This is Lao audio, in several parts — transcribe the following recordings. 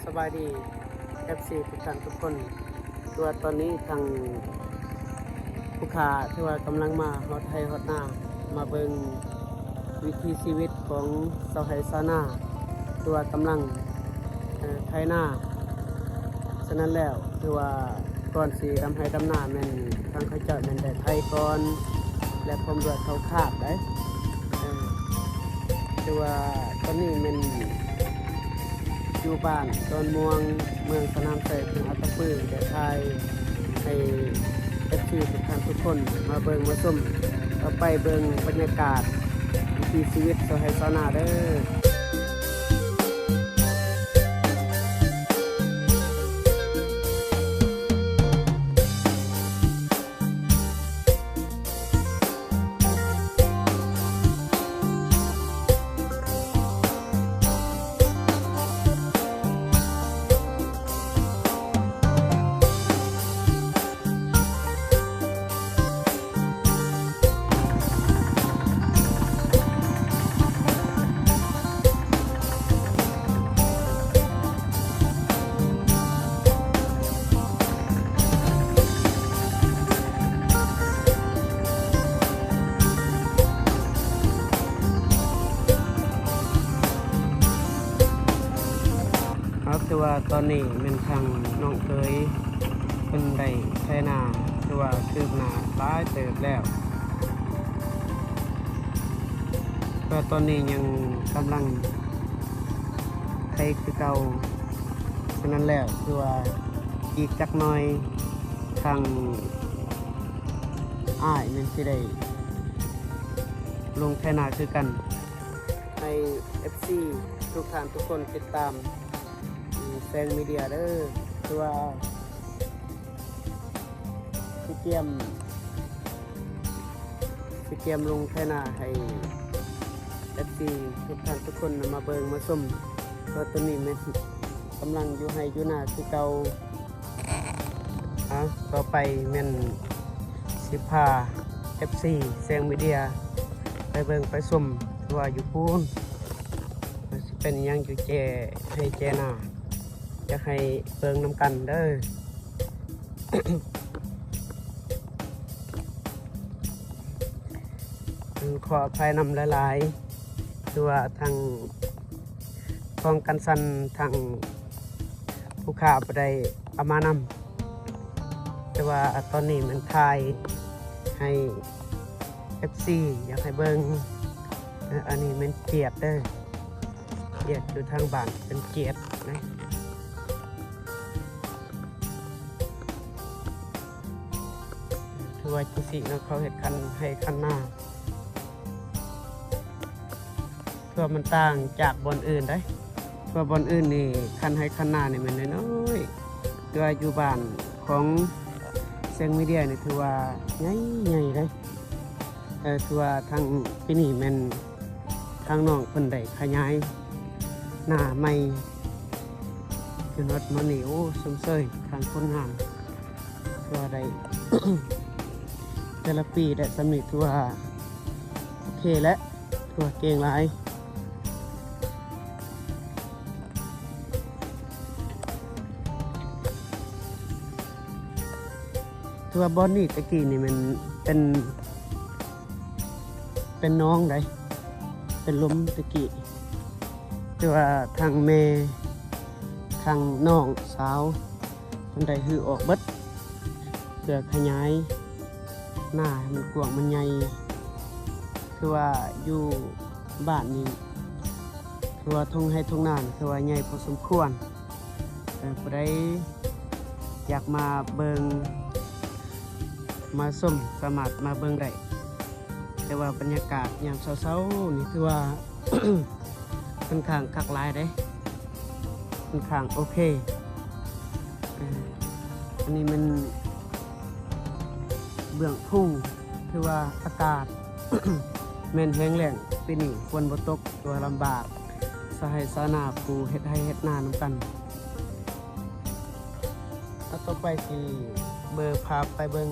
ສະບາຍດີ ເອັຟຊີ ທຸກທ່ານທຸກຄົນ. ຄືວ່າຕອນນີ້ທາງຜູ້ຂ້າຖືວ່າກຳລັງມາຮອດໄຮ່ຮອດນາ ມາເບິ່ງວິຖີຊີວິດຂອງຊາວໄຮ່ຊາວນາ ຄືວ່າກຳລັງ ເອີ ໄຖນາ. ສະນັ້ນແລ້ວ ຄືວ່າກ່ອນຊິດຳໄຮ່ດຳນາ ແມ່ນທາງເຂົາເຈົ້າແມ່ນໄດ້ໄຖກ່ອນ ແລະ ພ້ອມດ້ວຍເຂົ້າຄາດໄດ໋. ເອີ ຄືວ່າຕອນນີ້ແມ່ນ ຢູ່ບ້ານດອນມ່ວງ ເມືອງສະໜາມໄຊ ແຂວງອັດຕະປື ໄດ້ຖ່າຍໃຫ້ເອັຟຊີທຸກທ່ານທຸກຄົນມາເບິ່ງມາຊົມ. ເຮົາໄປເບິ່ງບັນຍາກາດວິຖີຊີວິດຊາວໄຮ່ຊາວນາເດີ້. ເອົາ ຄືວ່າຕອນນີ້ແມ່ນທາງນ້ອງເຂີຍເພິ່ນໄດ້ໄຖນາ ຄືວ່າຄືບໜ້າຫຼາຍເຕີບແລ້ວ. ແຕ່ຕອນນີ້ຍັງກຳລັງໄຖຄືເກົ່າ. ສະນັ້ນແລ້ວ ຄືວ່າອີກຈັກໜ່ອຍ ທາງອ້າຍແມ່ນຊິໄດ້ລົງໄຖນາຄືກັນ. ໃຫ້ເອັຟຊີທຸກທ່ານທຸກຄົນຕິດຕາມ ແສງມີເດຍເດີ້. ຄືວ່າຊິກຽມ ຊິກຽມລົງໄຖນາໃຫ້ເອັຟຊີທຸກທ່ານທຸກຄົນມາເບິ່ງມາຊົມ. ເພາະຕອນນີ້ແມ່ນກຳລັງຢູ່ໄຮ່ຢູ່ນາຄືເກົ່າ. ອ່າ ຕໍ່ໄປແມ່ນຊິພາເອັຟຊີແສງມີເດຍໄປເບິ່ງໄປຊົມ ຄືວ່າຢູ່ພຸ້ນ ມັນຊິເປັນອີ່ຫຍັງຢູ່ແຈໄຮ່ແຈນາ. ຢາກໃຫ້ເບິ່ງນຳກັນເດີ້. ຂໍອະໄພນຳຫຼາຍໆ ຄືວ່າທາງ ຂອງກັນສັ່ນທາງຜູ້ຄ້າບໍ່ໄດ້ເອົາມານຳ, ແຕ່ວ່າຕອນນີ້ແມ່ນຖ່າຍໃຫ້ເອັຟຊີ ຢາກໃຫ້ເບິ່ງ. ເອີ ອັນນີ້ແມ່ນຈຽດເດີ້, ຈຽດຢູ່ທາງບ້ານເປັນຈຽດນະ. ຄືວ່າຈັ່ງຊີ້ເນາະ, ເຂົາເຮັດຄັນໄຮ່ຄັນນາ. ເພາະມັນຕ່າງຈາກບ່ອນອື່ນເດ້, ເພາະບ່ອນອື່ນນີ້ຄັນໄຮ່ຄັນນານີ້ແມ່ນນ້ອຍໆ, ແຕ່ວ່າຢູ່ບ້ານຂອງແສງມີເດຍນີ້ຖືວ່າໃຫຍ່ໆເດ້. ເອີ ຖືວ່າທາງປີນີ້ແມ່ນທາງນ້ອງເພິ່ນໄດ້ຂະຫຍາຍນາໃໝ່, ຈົນຮອດມື້ນີ້ ໂອ້ ຊົມເຊີຍທາງຄົນງານ. ຖືວ່າໄດ້ ແຕ່ລະປີໄດ້ສ່ຳນີ້ ຖືວ່າໂອເຄແລ້ວ, ຖືວ່າເກັ່ງຫຼາຍ. ຖືວ່າບ່ອນນີ້ແຕ່ກີ້ນີ້ແມ່ນເປັນ ເປັນໜອງໃດ໋, ເປັນຫຼຸມແຕ່ກີ້, ແຕ່ວ່າທາງແມ່ ທາງນ້ອງສາວເພິ່ນໄດ້ຮື້ອອກເບິດ ເພື່ອຂະຫຍາຍນາໃຫ້ມັນກວ້າງມັນໃຫຍ່. ຄືວ່າຢູ່ບ້ານນີ້ ຄືວ່າທົ່ງໄຮ່ທົ່ງນາ ຄືວ່າໃຫຍ່ພໍສົມຄວນ. ເອີ ຜູ້ໃດຢາກມາເບິ່ງມາຊົມ ສາມາດມາເບິ່ງໄດ້, ແຕ່ວ່າບັນຍາກາດຍາມເຊົ້າໆນີ້ ຖືວ່າ ຄ່ອນຂ້າງຄັກຫຼາຍເດ້, ຄ່ອນຂ້າງໂອເຄ. ເອີ ອັນນີ້ແມ່ນເບື້ອງພູ, ຖືວ່າອາກາດແມ່ນແຫ້ງແລ້ງ, ປີນີ້ຝົນບໍ່ຕົກ, ຖືວ່າລຳບາກຊາວໄຮ່ຊາວນາ ຜູ້ເຮັດໄຮ່ເຮັດນານຳກັນ. ແລ້ວຕໍ່ໄປຊິເບີພາໄປເບິ່ງ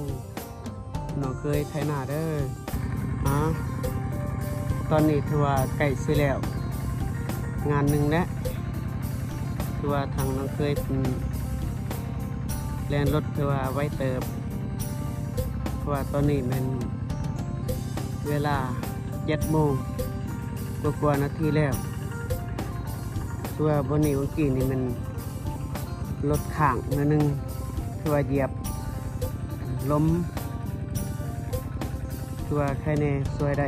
ນ້ອງເຂີຍໄຖນາເດີ້. ອາ ຕອນນີ້ຖືວ່າໃກ້ຊິແລ້ວງານໜຶ່ງແລ້ວ, ຄືວ່າທາງນ້ອງເຄີຍເພິ່ນແລ່ນລົດ ຄືວ່າໄວເຕີບ ເພາະວ່າຕອນນີ້ແມ່ນເວລາເຈັດໂມງກວ່າໆນາທີແລ້ວ. ຄືວ່າບ່ອນນີ້ວັງກີ້ນີ້ແມ່ນລົດຄ້າງໜ້ອຍໜຶ່ງ ຄືວ່າຢຽບລົມ ຄືວ່າໃຄແນ່ຊ່ວຍໄດ້.